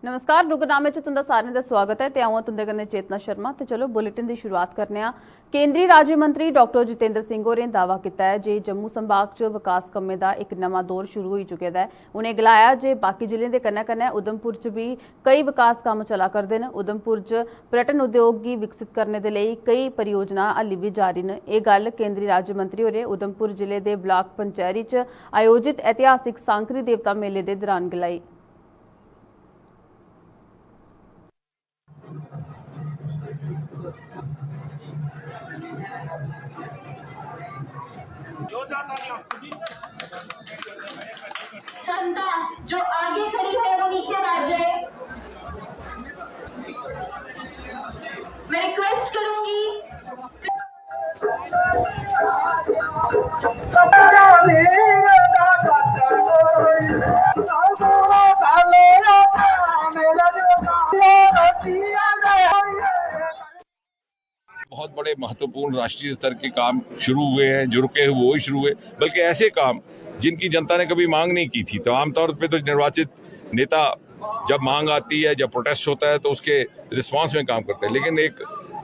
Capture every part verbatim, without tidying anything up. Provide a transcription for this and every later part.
नमस्कार, डुग्गर नामे च तुंदा सारें दा स्वागत ऐ ते अ'ऊं आं तुंदे कन्नै चेतना शर्मा। ते चलो, बुलेटिन दी शुरुआत करने आं। केंद्री राज्य मंत्री डॉक्टर जितेंद्र सिंह होरें दावा कीता ऐ जे जम्मू संभाग च विकास कम्में दा इक नमां दौर शुरू होई चुके दा ऐ। उ'नें गलाया जे बाकी जिलें दे कन्नै-कन्नै उधमपुर च बी केई विकास कम्म चला करदे न। उधमपुर च पर्यटन उद्योग गी विकसित करने दे लेई केई परियोजनां हाल्ली बी जारी न। एह् गल्ल केंद्री राज्य मंत्री होरें उधमपुर जिले दे ब्लाक पंचैरी च आयोजित ऐतिहासिक सांकरी देवता मेले दे दरान गलाई। संता जो आगे खड़ी है वो नीचे बैठ जाए। मैं रिक्वेस्ट करूंगी। बहुत बड़े महत्वपूर्ण राष्ट्रीय स्तर के काम शुरू हुए हैं, जो रुके हुए वो ही शुरू हुए, बल्कि ऐसे काम जिनकी जनता ने कभी मांग नहीं की थी। तो आमतौर पे तो निर्वाचित नेता जब मांग आती है, जब प्रोटेस्ट होता है, तो उसके रिस्पांस में काम करते हैं, लेकिन एक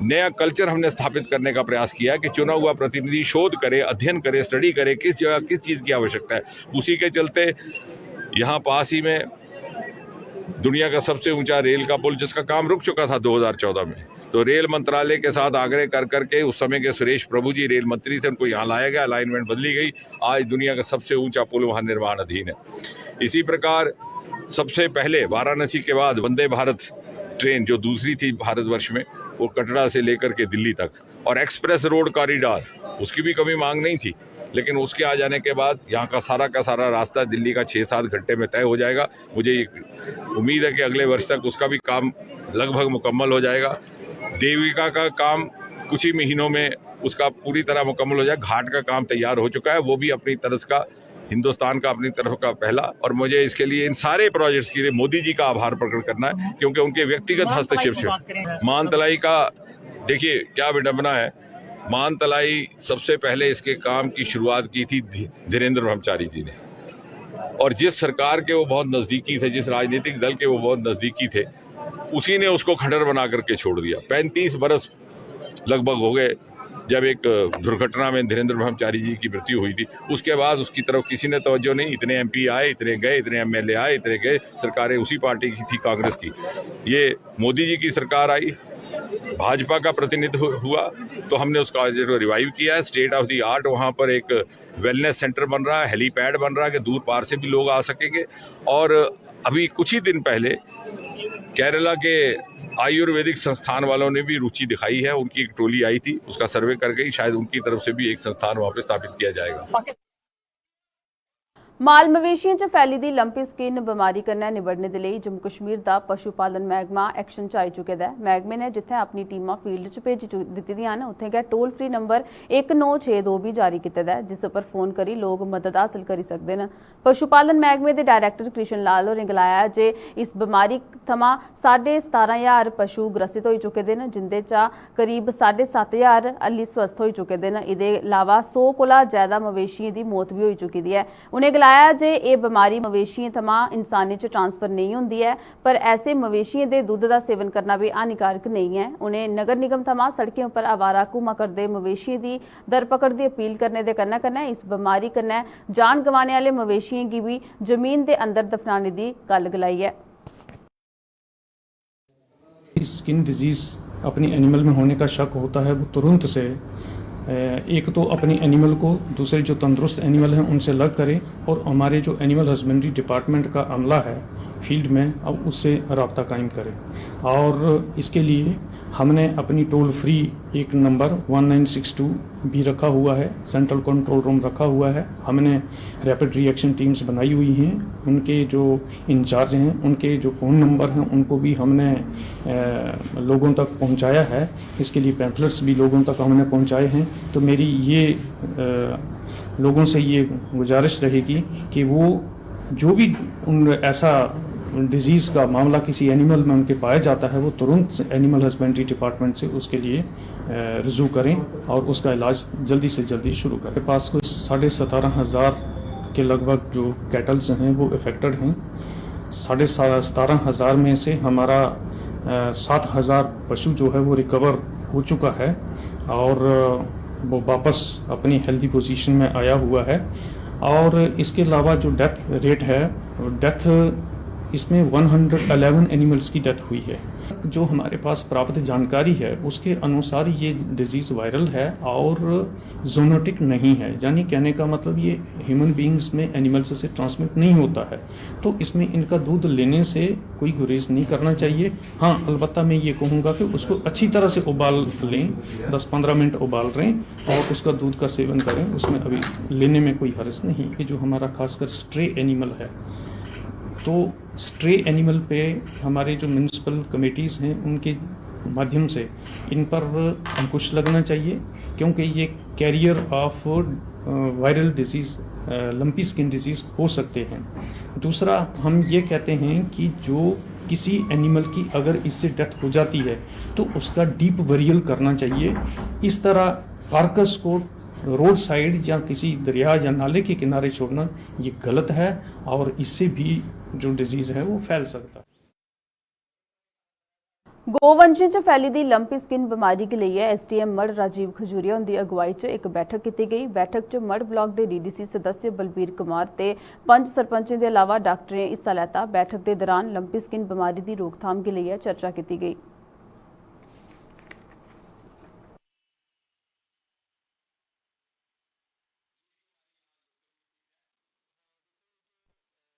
नया कल्चर हमने स्थापित करने का प्रयास किया कि चुना हुआ प्रतिनिधि शोध करे, अध्ययन करे, स्टडी करे, किस जगह किस चीज़ की आवश्यकता है। उसी के चलते यहाँ पास ही में दुनिया का सबसे ऊंचा रेल का पुल, जिसका काम रुक चुका था दो हज़ार चौदह में, तो रेल मंत्रालय के साथ आग्रह कर करके, उस समय के सुरेश प्रभु जी रेल मंत्री थे, उनको यहाँ लाया गया, अलाइनमेंट बदली गई। आज दुनिया का सबसे ऊंचा पुल वहाँ निर्माण अधीन है। इसी प्रकार सबसे पहले वाराणसी के बाद वंदे भारत ट्रेन, जो दूसरी थी भारतवर्ष में, वो कटरा से लेकर के दिल्ली तक, और एक्सप्रेस रोड कॉरिडोर, उसकी भी कभी मांग नहीं थी, लेकिन उसके आ जाने के बाद यहाँ का सारा का सारा रास्ता दिल्ली का छः सात घंटे में तय हो जाएगा। मुझे ये उम्मीद है कि अगले वर्ष तक उसका भी काम लगभग मुकम्मल हो जाएगा। देविका का काम कुछ ही महीनों में उसका पूरी तरह मुकम्मल हो जाएगा। घाट का काम तैयार हो चुका है, वो भी अपनी तरफ का, हिंदुस्तान का अपनी तरफ का पहला। और मुझे इसके लिए, इन सारे प्रोजेक्ट्स के लिए मोदी जी का आभार प्रकट करना है, क्योंकि उनके व्यक्तिगत हस्तक्षेप से। मानतलाई का देखिए क्या विडंबना है। मानतलाई सबसे पहले इसके काम की शुरुआत की थी धि- धीरेंद्र ब्रह्मचारी जी ने, और जिस सरकार के वो बहुत नज़दीकी थे, जिस राजनीतिक दल के वो बहुत नज़दीकी थे, उसी ने उसको खंडर बना करके छोड़ दिया। पैंतीस बरस लगभग हो गए। जब एक दुर्घटना में धीरेंद्र ब्रह्मचारी जी की मृत्यु हुई थी, उसके बाद उसकी तरफ किसी ने तवज्जो नहीं। इतने एमपी आए, इतने गए, इतने एमएलए आए, इतने गए, सरकारें उसी पार्टी की थी, कांग्रेस की। ये मोदी जी की सरकार आई, भाजपा का प्रतिनिधित्व हु-, हुआ, तो हमने उसका जो रिवाइव किया है। स्टेट ऑफ द आर्ट वहाँ पर एक वेलनेस सेंटर बन रहा है, हेलीपैड बन रहा है कि दूर पार से भी लोग आ सकेंगे। और अभी कुछ ही दिन पहले केरला के आयुर्वेदिक संस्थान वालों ने भी रुचि दिखाई है। उनकी एक टोली आई थी, उसका सर्वे कर गई, शायद उनकी तरफ से भी एक संस्थान वहाँ पे स्थापित किया जाएगा। माल मवेशियें च फैली दी लंपी स्किन बमारी कन्नै निबड़ने दे लेई जम्मू कश्मीर दा पशु पालन मैह्कमा एक्शन च आई चुके दा ऐ। मैह्कमे ने जित्थै अपनी टीमां फील्ड च भेजी चु- दित्ती दियां न, उत्थै गै टोल फ्री नंबर इक नौ छे दो बी जारी कीते दा ऐ, जिस उप्पर फोन करी लोक मदद हासल करी सकदे न। पशु पालन मैह्कमे दे डायरैक्टर कृष्ण लाल होरें गलाया जे इस बमारी थमां साढ़े सतारां ज्हार पशु ग्रसित होई चुके दे न, जिंदे चा करीब साढ़े सत्त ज्हार हल्ली स्वस्थ होई चुके दे न। एह्दे इलावा सौ कोला ज्यादा मवेशियें दी मौत बी होई चुकी दी ऐ। उ'नें गलाया जे एह् बमारी मवेशियें थमां इंसानें च ट्रांसफर नेईं होंदी ऐ, पर ऐसे मवेशियें दे दुद्ध दा सेवन करना बी हानिकारक नेईं ऐ। उ'नें नगर निगम थमां सड़कें उप्पर आवारा घुम्मा करदे मवेशियें दी धरपकड़ दी अपील करने दे कन्नै-कन्नै इस बमारी कन्नै जान गंवाने आह्ले मवेशियें गी बी जमीन दे अंदर दफनाने दी गल्ल गलाई ऐ। स्किन डिजीज़ अपनी एनिमल में होने का शक होता है, वो तुरंत से, अ, एक तो अपनी एनिमल को दूसरे जो तंदुरुस्त एनिमल हैं, उनसे अलग करें और हमारे जो एनिमल हस्बैंड्री डिपार्टमेंट का अमला है फील्ड में, अब उससे राब्ता कायम करें। और इसके लिए हमने अपनी टोल फ्री एक number one nine six two भी रखा हुआ है, सेंट्रल कंट्रोल रूम रखा हुआ है। हमने रैपिड रिएक्शन टीम्स बनाई हुई हैं, उनके जो इंचार्ज हैं, उनके जो फ़ोन नंबर हैं, उनको भी हमने, अ, लोगों तक पहुंचाया है। इसके लिए पैम्फलेट्स भी लोगों तक हमने पहुंचाए हैं। तो मेरी ये, अ, लोगों से ये गुजारिश रहेगी कि वो जो भी उन, ऐसा डिजीज़ का मामला किसी एनिमल में उनके पाया जाता है, वो तुरंत एनिमल हस्बैंड्री डिपार्टमेंट से उसके लिए, अ, रुजू करें और उसका इलाज जल्दी से जल्दी शुरू करें। मेरे पास कोई साढ़े सतारह हज़ार के लगभग जो कैटल्स हैं, वो अफेक्टेड हैं। साढ़े सा-, सतारह हज़ार में से हमारा, अ, सात हज़ार पशु जो है वो रिकवर हो चुका है और, अ, वो वापस अपनी हेल्दी पोजीशन में आया हुआ है। और इसके अलावा जो डेथ रेट है, डेथ, इसमें वन हंड्रेड इलेवन एनिमल्स की डेथ हुई है। जो हमारे पास प्राप्त जानकारी है, उसके अनुसार ये डिजीज़ वायरल है और ज़ूनोटिक नहीं है, यानी कहने का मतलब ये ह्यूमन बीइंग्स में एनिमल्स से ट्रांसमिट नहीं होता है। तो इसमें इनका दूध लेने से कोई गुरेज नहीं करना चाहिए। हाँ, अलबत्ता मैं ये कहूँगा कि उसको अच्छी तरह से उबाल लें, दस पन्द्रह मिनट उबाल लें और उसका दूध का सेवन करें, उसमें अभी लेने में कोई हर्ज नहीं। ये जो हमारा खासकर स्ट्रे एनिमल है, तो स्ट्रे एनिमल पे हमारे जो म्युनिसिपल कमेटीज़ हैं, उनके माध्यम से इन पर अंकुश लगना चाहिए, क्योंकि ये carrier of viral disease, lumpy skin disease हो सकते हैं। दूसरा, हम ये कहते हैं कि जो किसी एनिमल की अगर इससे डेथ हो जाती है, तो उसका डीप बरियल करना चाहिए। इस तरह कार्कस को रोड साइड या किसी दरिया या नाले के किनारे छोड़ना, ये गलत है और इससे भी जो डिजीज़ है, वो फैल सकता है। गोवंशें च फैली दी लम्पी स्किन बमारी गी लेइयै एसडीएम मढ़ राजीव खजूरिया हुंदी अगुवाई च इक बैठक कीती गेई। बैठक च मढ़ ब्लाक दे डीडीसी सदस्य बलबीर कुमार ते पंच सरपंचें दे अलावा डाक्टरें हिस्सा लैता। बैठक दे दरान लम्पी स्किन बमारी दी रोकथाम गी लेइयै चर्चा कीती गेई।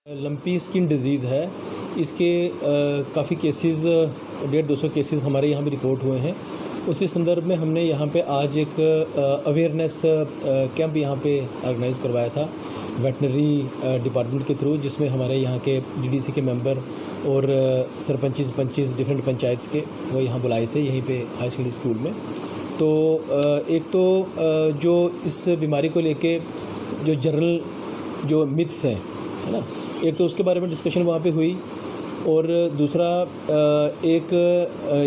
लम्पी स्किन डिजीज़ है, इसके काफ़ी केसेस, डेढ़ दो सौ केसेस हमारे यहाँ भी रिपोर्ट हुए हैं। उसी संदर्भ में हमने यहाँ पे आज एक अवेयरनेस कैंप यहाँ पे ऑर्गेनाइज़ करवाया था वेटनरी डिपार्टमेंट के थ्रू, जिसमें हमारे यहाँ के डीडीसी के मेंबर और सरपंचीज पंचीज डिफरेंट पंचायत के वो यहाँ बुलाए थे यहीं पे हाई सेकेंडरी स्कूल में। तो एक तो जो इस बीमारी को लेके जो जनरल जो मिथ्स हैं, है ना, एक तो उसके बारे में डिस्कशन वहाँ पे हुई और दूसरा एक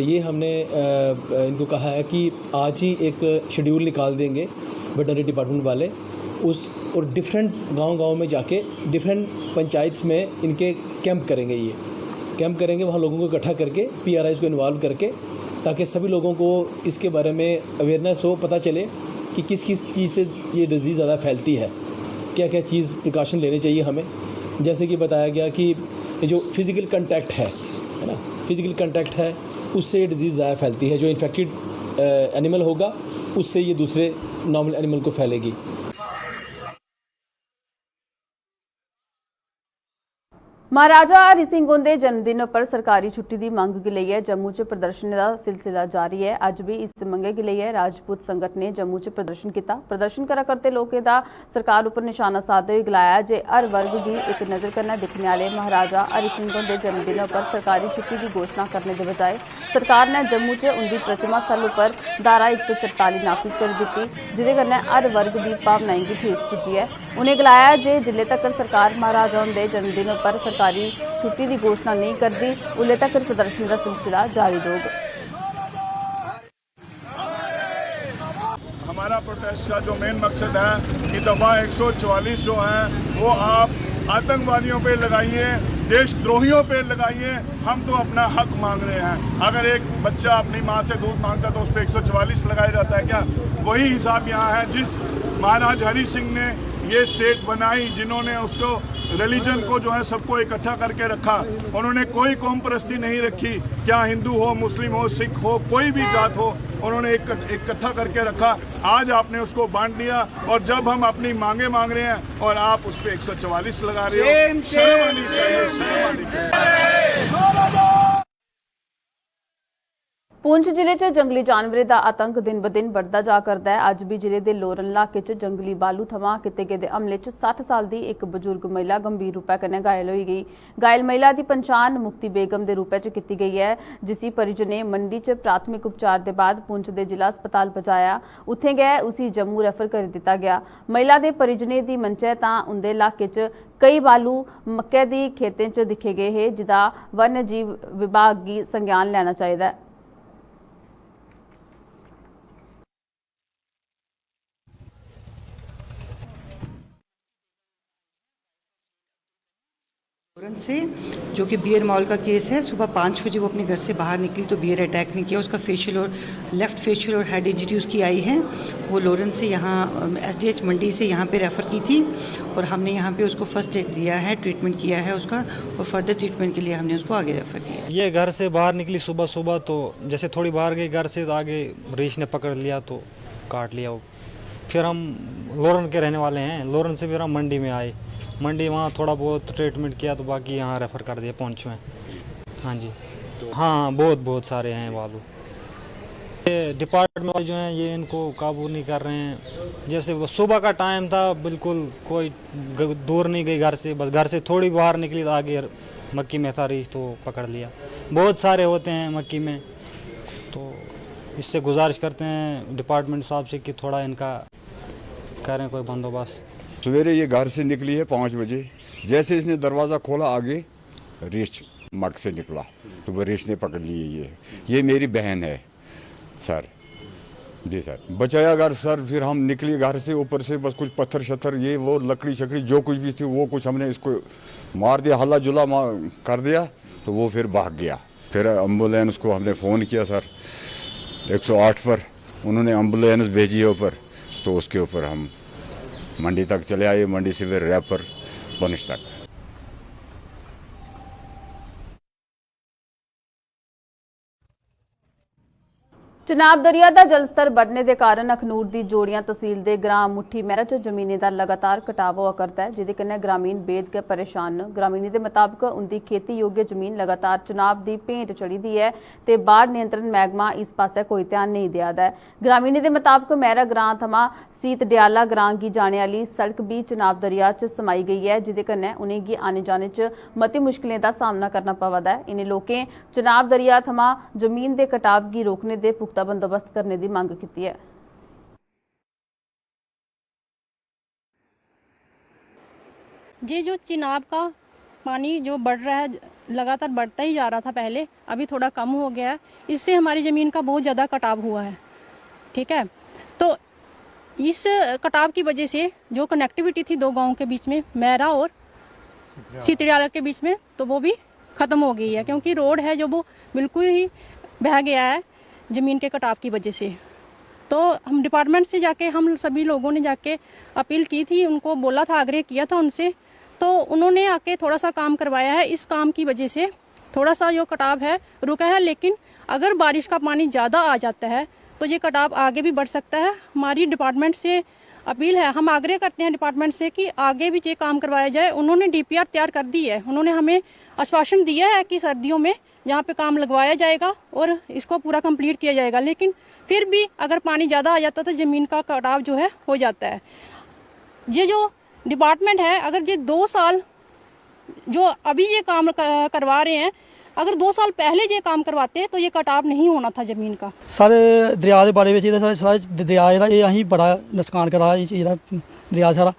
ये हमने इनको कहा है कि आज ही एक शेड्यूल निकाल देंगे वेटनरी डिपार्टमेंट वाले उस और डिफरेंट गांव गांव में जाके डिफरेंट पंचायत्स में इनके कैंप करेंगे। ये कैंप करेंगे, वहाँ लोगों को इकट्ठा करके पीआरआईज को इन्वॉल्व करके, ताकि सभी लोगों को इसके बारे में अवेयरनेस हो, पता चले कि किस किस चीज़ से ये डिजीज़ ज़्यादा फैलती है, क्या क्या चीज़ प्रिकॉशन लेने चाहिए हमें। जैसे कि बताया गया कि जो फिज़िकल कॉन्टैक्ट है है ना, फिज़िकल कॉन्टैक्ट है, उससे ये डिजीज़ ज़्यादा फैलती है। जो इन्फेक्टेड एनिमल होगा, उससे ये दूसरे नॉर्मल एनिमल को फैलेगी। महाराजा हरि सिंह हुंदे जन्मदिन उप्पर सरकारी छुट्टी दी मंग गी लेइयै जम्मू च प्रदर्शन दा सिलसिला जारी ऐ। अज्ज बी इस मंगै गी लेइयै राजपूत संगठनें जम्मू च प्रदर्शन कीता। प्रदर्शन करा करदे लोकें दा सरकार उप्पर निशाना साधदे होई गलाया जे हर वर्ग गी इक नजर कन्नै दिक्खने आह्ले महाराजा हरि सिंह हुंदे जन्मदिन उप्पर सरकारी छुट्टी दी घोशना करने दे बजाए सरकार ने जम्मू च उंदी प्रतिमा स्थल उप्पर धारा इक सौ चरताली नाफिज करी दित्ती, जेह्दे कन्नै हर वर्ग दी भावनाएं गी ठेस पुज्जी ऐ। उ'नें गलाया जे जिल्ले तगर सरकार महाराजा हुंदे जन्मदिन उप्पर सरकारी छुट्टी दी घोशना नेईं करदी, उल्ले तगर प्रदर्शन दा सिलसिला जारी रौह्ग। हमारा प्रोटेस्ट का जो मेन मकसद है कि दफ़ा एक सौ चवालीस जो है वो आप आतंकवादियों पे लगाइए, देशद्रोहियों पे लगाइए। हम तो अपना हक मांग रहे हैं। अगर एक बच्चा अपनी माँ से दूध मांगता तो उस पर एक सौ चवालीस लगाया जाता है क्या? वही हिसाब यहाँ है। जिस महाराज हरि सिंह ने ये स्टेट बनाई, जिन्होंने उसको रिलीजन को जो है सबको इकट्ठा करके रखा, उन्होंने कोई कौम परस्ती नहीं रखी। क्या हिंदू हो, मुस्लिम हो, सिख हो, कोई भी जात हो, उन्होंने एक इकट्ठा करके रखा। आज आपने उसको बांट दिया और जब हम अपनी मांगे मांग रहे हैं और आप उस पर एक सौ चवालीस लगा रहे हो, शर्म आनी चाहिए, शर्म आनी चाहिए। पुंछ जिले च जंगली जानवरें दा आतंक दिन-ब-दिन बधदा जा करदा ऐ। अज्ज बी जिले दे लोरन इलाके च जंगली बालू थमां कीते गेदे हमले च सट्ठ साल दी इक बजुर्ग महिला गंभीर रूपै कन्नै घायल होई गेई। घायल महिला दी पंछान मुक्ति बेगम दे रूपै च कीती गेई ऐ, जिसी परिजनें मंडी च प्राथमिक उपचार दे बाद पुंछ दे जिला अस्पताल पजाया। उत्थें गै उसी जम्मू रैफर करी दित्ता गेआ। महिला दे परिजनें दी मनचै तां उंदे इलाके च केई बालू मक्कै दी खेतें च दिक्खे गे हे, जिदा वन्यजीव विभाग गी संज्ञान लैना चाहिदा ऐ। लोरन से, जो कि बियर मॉल का केस है। सुबह पाँच बजे वो अपने घर से बाहर निकली तो बियर अटैक ने किया। उसका फेशियल और लेफ्ट फेशियल और हेड इंजरी उसकी आई है। वो लोरेंस से यहाँ एसडीएच मंडी से यहाँ पे रेफ़र की थी और हमने यहाँ पे उसको फर्स्ट एड दिया है, ट्रीटमेंट किया है उसका, और फर्दर ट्रीटमेंट के लिए हमने उसको आगे रेफ़र किया। ये घर से बाहर निकली सुबह सुबह, तो जैसे थोड़ी बाहर गई घर से, तो आगे रीछ ने पकड़ लिया, तो काट लिया वो। फिर हम लोरन के रहने वाले हैं, लोरन से फिर हम मंडी में आए। मंडी वहाँ थोड़ा बहुत ट्रीटमेंट किया, तो बाकी यहाँ रेफ़र कर दिया पुंछ में। हाँ जी। हाँ, बहुत बहुत सारे हैं बालू। ये डिपार्टमेंट वाले जो हैं, ये इनको काबू नहीं कर रहे हैं। जैसे वो सुबह का टाइम था, बिल्कुल कोई ग-, दूर नहीं गई घर से, बस घर से थोड़ी बाहर निकली तो आगे मक्की में था रीछ, तो पकड़ लिया। बहुत सारे होते हैं मक्की में, तो इससे गुजारिश करते हैं डिपार्टमेंट साहब से कि थोड़ा इनका करें कोई बंदोबस्त। सवेरे ये घर से निकली है पाँच बजे, जैसे इसने दरवाज़ा खोला, आगे रीछ मग से निकला, तो वो रीछ ने पकड़ लिए। ये ये मेरी बहन है सर। जी सर, बचाया घर सर। फिर हम निकले घर से, ऊपर से बस कुछ पत्थर शत्थर, ये वो लकड़ी शकड़ी जो कुछ भी थी, वो कुछ हमने इसको मार दिया, हल्ला जुला मा-, कर दिया, तो वो फिर भाग गया। फिर एम्बुलेंस को हमने फ़ोन किया सर, एक सौ आठ पर, उन्होंने एम्बुलेंस भेजी है ऊपर, तो उसके ऊपर हम मंडी तक चले आए, मंडी से फिर रेफर पुंछ तक। चनाब दरिया दा जलस्तर बधने दे कारण अखनूर दी जोड़ियां तसील दे ग्रां मुट्ठी मैहरा च जमीनें दा लगातार कटाव होआ करदा ऐ, जेह्दे कन्नै ग्रामीण बेहद गै परेशान न। ग्रामीणें दे मताबक उंदी खेती योग्य जमीन लगातार चनाब दी भेंट चढ़ी दी ऐ ते बाढ़ नियंत्रण मैह्कमा इस पासै कोई ध्यान नेईं देआ दा ऐ। ग्रामीणें दे मताबक मैहरा ग्रां थमां सीत डयाला ग्रां गी जाने आह्ली सड़क बी चनाब दरिया च समाई गेई ऐ, जेह्दे कन्नै उ'नेंगी आने जाने च मती मुश्कलें दा सामना करना पवा दा ऐ। इ'नें लोकें चनाब दरिया थमां जमीन दे कटाव गी रोकने दे पुख्ता बंदोबस्त करने दी मंग कीती ऐ। ये जो चिनाब का पानी जो बढ़ रहा है, लगातार बढ़ता ही जा रहा था पहले, अभी थोड़ा कम हो गया है, इससे हमारी ज़मीन का बहुत ज़्यादा कटाव हुआ है। ठीक है, तो इस कटाव की वजह से जो कनेक्टिविटी थी दो गाँव के बीच में, मैरा और सीतड़ियाला के बीच में, तो वो भी ख़त्म हो गई है, क्योंकि रोड है जो वो बिल्कुल ही बह गया है ज़मीन के कटाव की वजह से। तो हम डिपार्टमेंट से जाके, हम सभी लोगों ने जाके अपील की थी, उनको बोला था, आग्रह किया था उनसे, तो उन्होंने आके थोड़ा सा काम करवाया है। इस काम की वजह से थोड़ा सा जो कटाव है रुका है, लेकिन अगर बारिश का पानी ज़्यादा आ जाता है तो ये कटाव आगे भी बढ़ सकता है। हमारी डिपार्टमेंट से अपील है, हम आग्रह करते हैं डिपार्टमेंट से कि आगे भी ये काम करवाया जाए। उन्होंने डीपीआर तैयार कर दी है, उन्होंने हमें आश्वासन दिया है कि सर्दियों में यहाँ पे काम लगवाया जाएगा और इसको पूरा कंप्लीट किया जाएगा, लेकिन फिर भी अगर पानी ज़्यादा आ जाता है तो ज़मीन का कटाव जो है हो जाता है। ये जो डिपार्टमेंट है, अगर ये दो साल जो अभी ये काम क- करवा रहे हैं, अगर दो साल पहले ये काम करवाते तो ये कटाव नहीं होना था ज़मीन का। सर, दरेआ दे बारे बिच एह्दा साढ़ा साढ़ा दरेआ जेह्ड़ा एह् असेंगी बड़ा नुकसान करा दा एह् जेह्ड़ा दरेआ साढ़ा,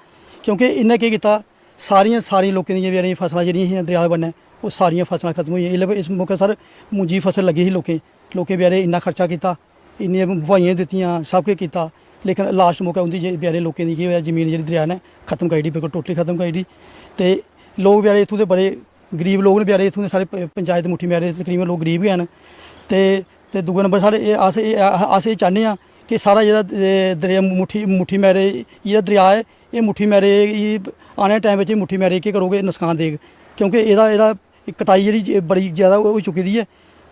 क्योंकि इन्नै केह् कीता, सारियां सारियां लोकें दियां बचैरें दियां फसलां जेह्ड़ियां हियां दरेआ दे बन्नै, ओह् सारियां फसलां खत्म होई गेइयां। इसलै इस मौके सर मुंजी दी फसल लग्गी ही लोकें, लोकें बचैरें इन्ना खर्चा कीता, इन्नियां बुआइयां दित्तियां, सब किश कीता, लेकिन लास्ट मौकै उं'दी जे बचैरे लोकें दी केह् होआ, जमीन जेह्ड़ी दरेआ ने खत्म करी ओड़ी, बिल्कुल टोटली खत्म करी ओड़ी। ते लोक बचैरे इत्थूं दे बड़े गरीब लोक न बचैरे, इत्थूं दे सारे प- पंचायत मुट्ठी मैहरे दे तकरीबन लोक गरीब गै न। ते ते दूए नंबर साढ़े एह् अस एह् अस एह् चाह्न्ने आं कि साढ़ा जेह्ड़ा एह् दरेआ मुट्ठी मुट्ठी मैहरे जेह्ड़ा दरेआ ऐ, एह् मुट्ठी मैहरे गी आने आह्ले टाइम बिच एह् मुट्ठी मैहरे गी केह् करोग, एह् नसकान देग, क्योंकि एह्दा जेह्ड़ा कटाई जेह्ड़ी बड़ी जैदा होई चुकी दी ऐ।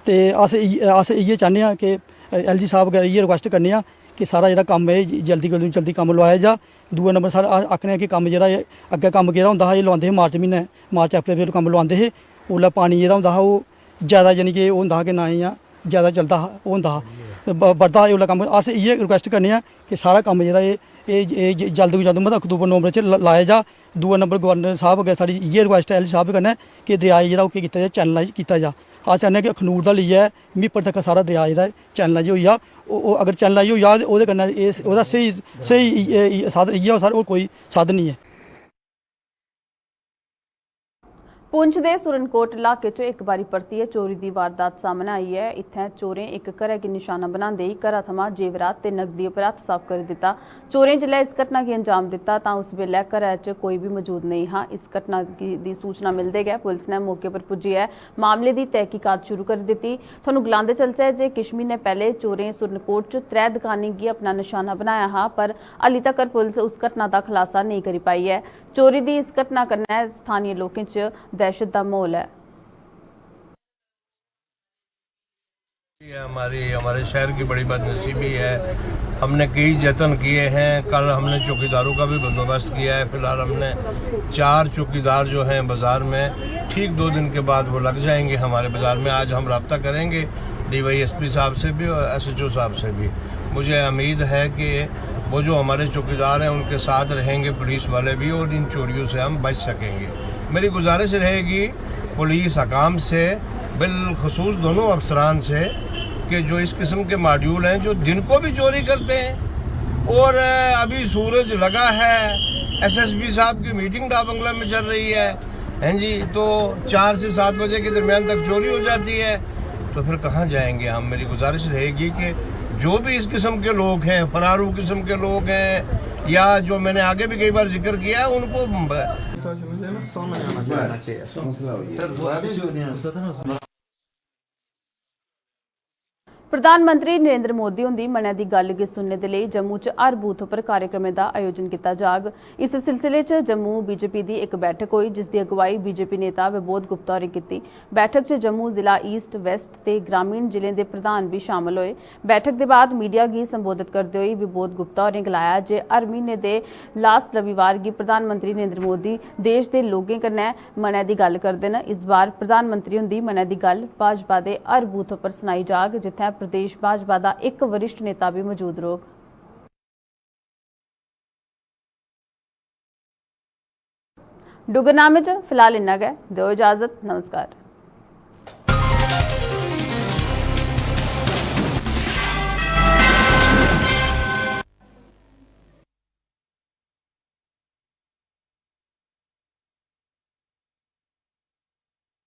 ते अस इ'यै अस इ'यै चाह्न्ने आं कि एलजी साह्ब अग्गें इ'यै रिक्वैस्ट करने आं कि साढ़ा जेह्ड़ा कम्म ऐ, एह् जल्दी कोला जल्दी कम्म लोआया जा। दूआ नंबर साढ़ा अस आखने आं कि कम्म जेह्ड़ा एह् अग्गें कम्म केह्ड़ा होंदा हा, एह् लोआंदे हे मार्च म्हीनै, मार्च अप्रैल बिच कम्म लोआंदे हे। उसलै पानी जेह्ड़ा होंदा हा, ओह् जैदा, यानी कि ओह् होंदा हा कि ना इ'यां जैदा चलदा हा, ओह् होंदा हा, ते ब- बधदा हा एह् उसलै कम्म। अस इ'यै रिक्वैस्ट करने आं कि साढ़ा कम्म जेह्ड़ा एह् एह् एह् ज- जल्द कोला जल्द, मतलब, अक्तूबर नवंबर च ल- लाया जा। दूआ नंबर गवर्नर साह्ब अग्गें साढ़ी इ'यै रिक्वैस्ट ऐ, एलजी साह्ब कन्नै, कि दरेआ जेह्ड़ा ओह् केह् कीता जा, चैनलाइज कीता जा। अस चाह्न्ने आं कि अखनूर दा लेइयै मीपर तक सारा दरेआ जेह्ड़ा ऐ, चैनलाइज होई जा। ओह् ओह् अगर चैनलाइज होई जा ते ओह्दे कन्नै एह् ओह्दा स्हेई स्हेई इ'यै- इ'यै साधन इ'यै होग सर, होर कोई साधन निं ऐ। पुंछ दे सुरनकोट इलाके च इक बारी परतियै चोरी दी वारदात सामनै आई ऐ। इत्थें चोरें इक घरै गी निशाना बनांदे होई घरा थमां जेवरात ते नकदी उप्पर हत्थ साफ करी दित्ता। चोरें जिसलै इस घटना गी अंजाम दित्ता तां उस बेल्लै घरै च कोई बी मजूद नेईं हा। इस घटना गी दी सूचना मिलदे गै पुलिस ने मौके पर पुज्जियै मामले दी तहकीकात शुरू करी दित्ती। थुहानू गलांदे चलचै जे किश म्हीने पैह्ले चोरें सुरनकोट च त्रै दकानें गी अपना निशाना बनाया हा, पर हाली तगर पुलिस उस घटना दा खुलासा नेईं करी पाई ऐ। चोरी दी इस घटना कन्नै स्थानीय लोकें च दहशत दा माहौल ऐ। ये हमारी हमारे शहर की बड़ी बदनसीबी है। हमने कई जतन किए हैं। कल हमने चौकीदारों का भी बंदोबस्त किया है। फिलहाल हमने चार चौकीदार जो हैं बाज़ार में, ठीक दो दिन के बाद वो लग जाएंगे हमारे बाज़ार में। आज हम राब्ता करेंगे डीवाईएसपी साहब से भी और एसएचओ साहब से भी। मुझे उम्मीद है कि वो जो हमारे चौकीदार हैं उनके साथ रहेंगे पुलिस वाले भी, और इन चोरियों से हम बच सकेंगे। मेरी गुजारिश रहेगी पुलिस हकाम से, बिलखसूस दोनों अफसरान से, कि जो इस किस्म के मॉड्यूल हैं जो दिन को भी चोरी करते हैं, और अभी सूरज लगा है, एसएसपी साहब की मीटिंग डाक बंगला में चल रही है, हैं जी, तो चार से सात बजे के दरमियान तक चोरी हो जाती है, तो फिर कहाँ जाएंगे हम? मेरी गुजारिश रहेगी कि जो भी इस किस्म के लोग हैं, फरारू किस्म के लोग हैं, या जो मैंने आगे भी कई बार जिक्र किया है, उनको प्रधानमंत्री नरेंद्र मोदी हुंदी मनै दी गल्ल गी सुनने दे लेई जम्मू च हर बूथ उप्पर कार्यक्रमें दा आयोजन कीता जाग। इस सिलसिले च जम्मू बीजेपी दी इक बैठक होई, जिसदी अगुवाई बीजेपी नेता विबोध गुप्ता होरें कीती। बैठक च जम्मू जिला ईस्ट, वैस्ट ते ग्रामीण जिलें दे प्रधान बी शामल होए। बैठक दे बाद मीडिया गी संबोधत करदे होई विबोध गुप्ता होरें गलाया जे हर म्हीने दे लास्ट रविवार गी प्रधानमंत्री नरेंद्र मोदी देश दे लोकें कन्नै मनै दी गल्ल करदे न। इस बार प्रधानमंत्री हुंदी मनै दी गल्ल भाजपा दे हर बूथ उप्पर सनाई जाग, जित्थै प्रदेश भाजपा दा इक वरिष्ठ नेता बी मजूद रौह्ग। डुग्गरनामे च फिलहाल इन्ना गै। देओ इजाजत। नमस्कार।